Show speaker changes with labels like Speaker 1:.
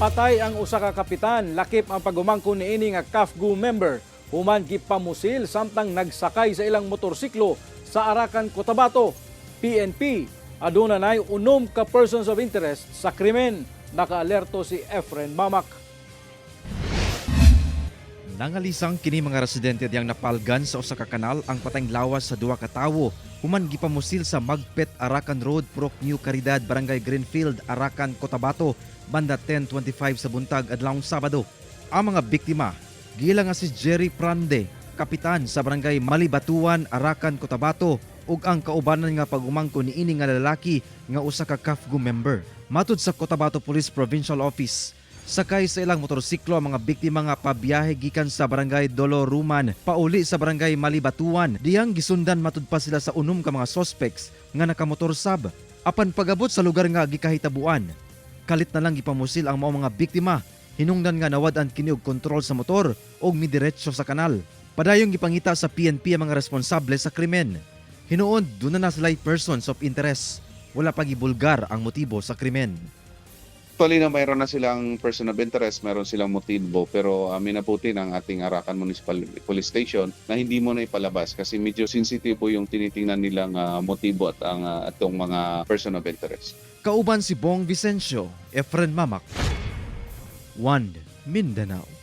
Speaker 1: Patay ang usa ka kapitan, lakip ang pagumangkon niini nga CAFGU member, human gipamusil samtang nagsakay sa ilang motorsiklo sa Arakan, Cotabato. PNP aduna nay 6 ka persons of interest sa krimen. Nakaalerto si Efren Mamak.
Speaker 2: Nangalisang kini mga residente diyang napalgan sa usa ka kanal ang patayng lawas sa duha ka tawo human gipamusil sa Magpet Arakan Road, Purok New Caridad, Barangay Greenfield, Arakan, Cotabato, banda 10:25 sa buntag adlawng Sabado. Ang mga biktima giila nga si Jerry Prande, kapitan sa Barangay Malibatuan, Arakan, Cotabato, ug ang kaubanan nga pag-umangko niini nga lalaki nga usa ka CAFGU member. Matud sa Cotabato Police Provincial Office, sakay sa ilang motorsiklo ang mga biktima nga pabiyahe gikan sa Barangay Doloruman pauli sa Barangay Malibatuan. Diyang gisundan matud pa sila sa 6 ka mga suspects nga nakamotor sab. Apan pagabot sa lugar nga gikahitabuan, kalit na lang gipamusil ang mao mga biktima. Hinungdan nga nawad-an kini og kontrol sa motor og midiretso sa kanal. Padayong gipangita sa PNP ang mga responsable sa krimen. Hinuon duna na sila persons of interest. Wala pa gibulgar ang motibo sa krimen.
Speaker 3: Actually na mayroon na silang person of interest, meron silang motibo, pero minabuti ng ating Arakan Municipal Police Station na hindi mo na ipalabas kasi medyo sensitive po yung tinitingnan nilang motibo at ang atong mga person of interest.
Speaker 2: Kauban si Bong Vicencio, Efren Mamak. 1 Mindanao.